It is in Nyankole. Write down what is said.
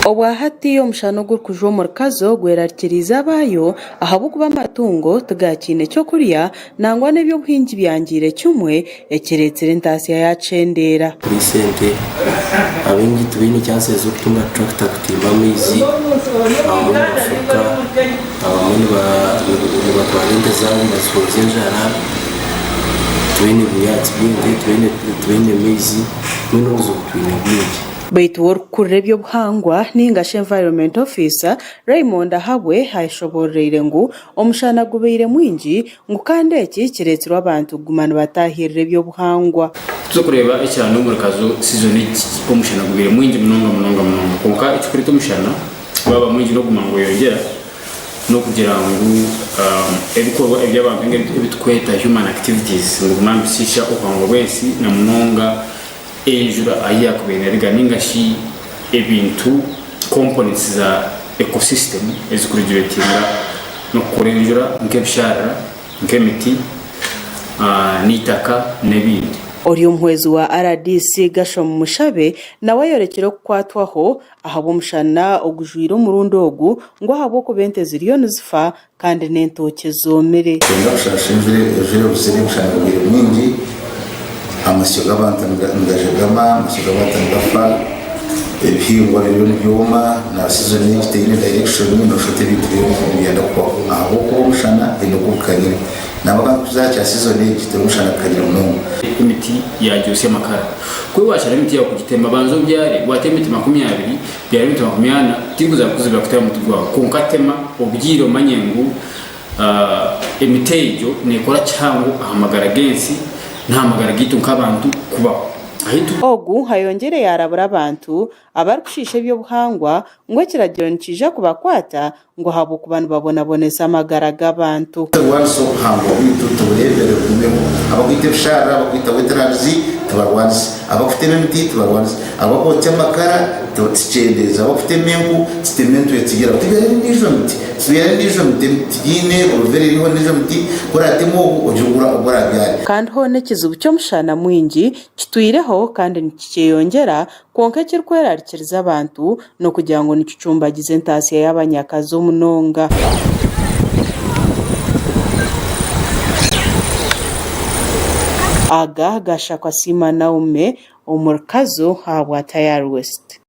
Obwa hati omushana ogurikujwa omuri Kazo gwerarikiriize abaayo ahabw'okuba amatungo tigakiine ky'okurya nangwa n'eby'obuhingi byangiire kimwe ekireetsire entaasya yaakyendeera. Kuri sente abaingi tibaine chances z'okutunga tractor kutimba amaizi, abamwe nibafuruka, abamwe nibatwara ente zaabo nibazihunza enjara, tibaine binyaatsi by'ente, tibaine maizi, mbwenu obuzibu twine bwingi. Beitu we orikukurira eby'obuhangwa ninga shi Environment Officer, Raymond Ahabwe ayeshoboororeire ngu omushana gubaire mwingi ngu kandi eki kireetsirwe abantu kuguma nibatahirira eby'obuhangwa. Tuza kureeba ekyanda omuri Kazo season egi omushana gubaire mwingi munonga munonga munonga kwonka ekirikureeta omushana gwaba mwingi n'okuguma nigweyongyera n'okugira ngu ebikorwa eby'abantu ninga ebiturikweta human activities nibiguma nibishiisha obuhangwa bw'ensi na munonga enjura ahu yaakubaire neeruga nainga shi ebintu, components za ecosystem ezirikureguletinga n'okukora enjura nk'ebisharara, nk'emiti, n'eitaka n'ebindi. Ori omuhwezi wa rdc Gershom Mushabe nawe ayorekire okukwatwaho ahabw'omushana ogujwire omurundi ogu ngu ahabw'okuba ente ziriyo nizifa kandi n'entookye zoomire. Twenda kushaasha enjura enjura ebuzire omushana gugwire mwingi, amasyo g'abantu nigajagama, amasyo g'abantu nigafa, ebihingwa biriyo nibyoma, na sizoni egi teine direction noshusha oti ebintu biriyo nibyenda kuhwaho ahabw'okuba omushana haine oku gukanyire. Nangwa kandi kuza aha kya sizoni egi turi omushana gukanyire munonga. Emiti yaagyosya amakara. Ku waashara emiti yaawe kugitema, banza obyare. Waatema emiti 20, Byaba ebintu 40, tirikuza kukuzibira kutema omuti gwawe. Kwonka tema obwire omanye ngu emiti egyo nekora kihango aha magara g'ensi n'aha magara gaitu nk'abantu kubaho. Ahitu. Ogu ayongyire yaarabura abantu abarikushiisha eby'obuhangwa ngu ekiragiro nikiija kubakwata ngu ahabw'okuba nibabonabonesa amagara g'abantu. Turwanise obuhangwa bwaitu tubureebere bugumeho. Abakwita ebisharara, abakwita wetlands tubarwanise, abakutema emiti tubarwanise, abakwokya amakara tukyendeeze, abakutema enku tuteme nitwetsigira. Tubyare endiijo miti, tubyare endiijo miti, emiti tigiine oruvera eriho endiijo miti, ku orateme ogu ogire ogu orabyare. Kandi hoona ekizibu ky'omushana mwingi kitwireho kandi nikikyeyongyera Kwonka ekirikwerarikiriza abantu n'okugira ngu nikicumbagiza entaasya y'abanyakazi munonga. Aga gashakwa Siima Naume omuri Kazo ahabwa Tayari West.